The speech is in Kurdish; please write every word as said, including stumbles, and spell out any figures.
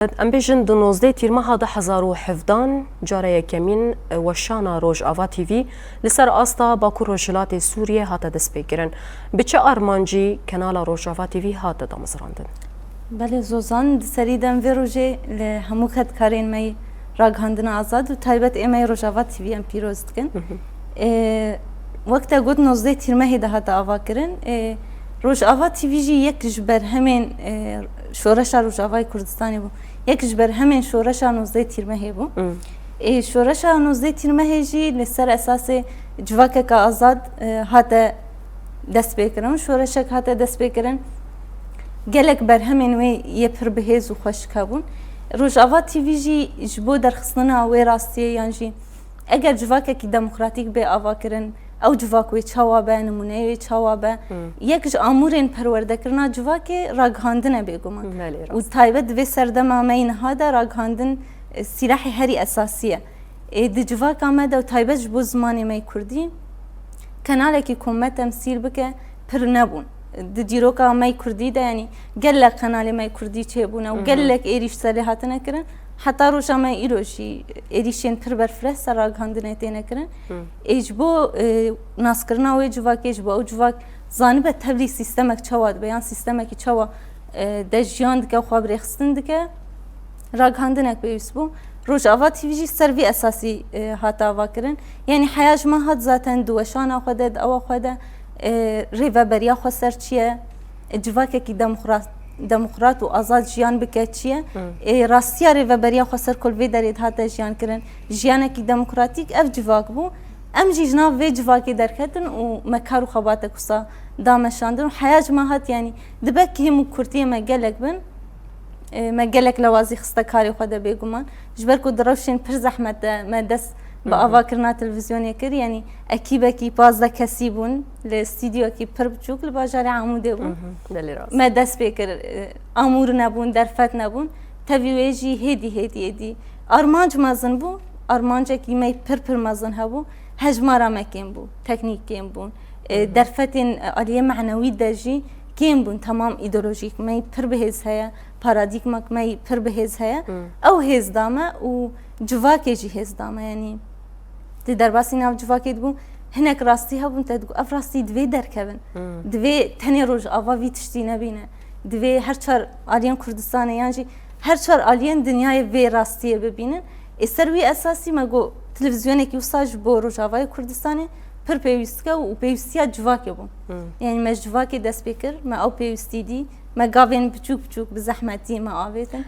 Em bêjin di nozdeh Tîrmeha du hezar û hevdan cara yekemîn weşana Rojava T V li ser asta Bakur Rojhilatê Sûriyê hate destpêkirin. Bi çi armancî kenala Rojava T V hate damezrandin? Belê Zozan, di serî de em vê rojê li hemû xetkarên me yî ragihandina azad û taybet ê me yê Rojava T V em pîroz dikin. Ê, wek te got nozdeh Tîrmehê de hate avakirin. Ê, Rojava T V jî yek ji berhemên, ê, Şoreşa Rojavayê Kurdistanê bû. Yek ji berhemên Şoreşa nozdeh Tîrmehê bû. Ê, Şoreşa nozdeh Tîrmehê jî li ser esasê civakeke azad, ê, hate destpêkirin, şoreşek hate destpêkirin. Gelek berhemên wê yê pir bi hêz û xweşik hebûn. Rojava T V jî ji bo derxistina wê rastiyê yan jî eger civakekî demokratîk bê avakirin, ew civak wê çawa be, nimûneyê wê çawa be, yek ji amûrên perwerdekirina civakê ragihandin e bêguman. Belê, rast. Û taybet di vê serdema me yî niha de ragihandin, e, sîlahê herî esasî ye. Ê, di civaka me de û taybet ji bo zimanê me yê kurdî, kenalekî ku me temsîl bike pir nebûn. Di dîroka me yê kurdî de, yanî gelek qenalê me yê kurdî çêbûne û gelek êrîş ser lê hatine kirin. Heta roja me îro jî êrîşên pir berfireh ser ragihandinê têne kirin. Ê, ji bo, e, naskirina wê civakê, ji bo ew civak zanibe tevlî sîstemek çawa dibe yan sîstemekî çawa, e, de jiyan dike, xwe bi rêxistin dike, ragihandinek pêwîst bû. Rojava T V jî ser vî esasî, e, hate avakirin. Yanî heya ji me hat zaten di weşana xwe de, di ewa xwe de, e, rêveberiya xwe ser çi ye, e, civakekî demokrat, demokrat û azad jiyan bike çi ye. Ê, rastiya rêveberiya xwe ser ku li vê derê dihate jiyan kirin, jiyanekî demokratîk ev civak bû. Em jî ji nav vê civakê derketin û me kar û xebatek wisa dameşandin û heya ji me hat, yanî dibe kêm û kurtiyê me gelek bin. E, me gelek lewazî xiste karê xwe de bêguman. Ji ber ku di rewşên pir zehmet de me dest bi avakirina televîzyonê kir, yanî ekîbekî pazdeh kesî bûn li stûdyoyekî pir biçûk li bajarê Amûdê bûn. Belê rast. Me dest pê kir, e, amûr nebûn, derfet nebûn. Tevî wê jî hêdî, hêdî, hêdî armanc mezin bû. Armancekî me pir, pir mezin hebû. Hejmara me kêm bû, teknîk kêm bûn. E, derfetên, e, aliyê menewî de jî kêm bûn. Temam îdeolojîk me pir bi hêz heye, paradîgmak me pir bi hêz heye. Ew hêz da me û civakê jî hêz da me. Yanî di derbasî nav civakê dibû, hinek rastî hebûn, te digot, ev rastî divê derkevin. Divê tenê Rojava vî tiştî nebîne. Divê her çar aliyên Kurdistanê yan jî her çar aliyên dinyayê vê rastiyê bibînin. Ê ser wî esasî me got, televîzyonekî wisa ji bo Rojavayê Kurdistanê pir pêwîst dike û pêwîstiya civakê bû. Yanî me ji civakê dest pê kir, me ew pêwîstî dî, me gavên biçûk biçûk bi zehmetî me avêtin.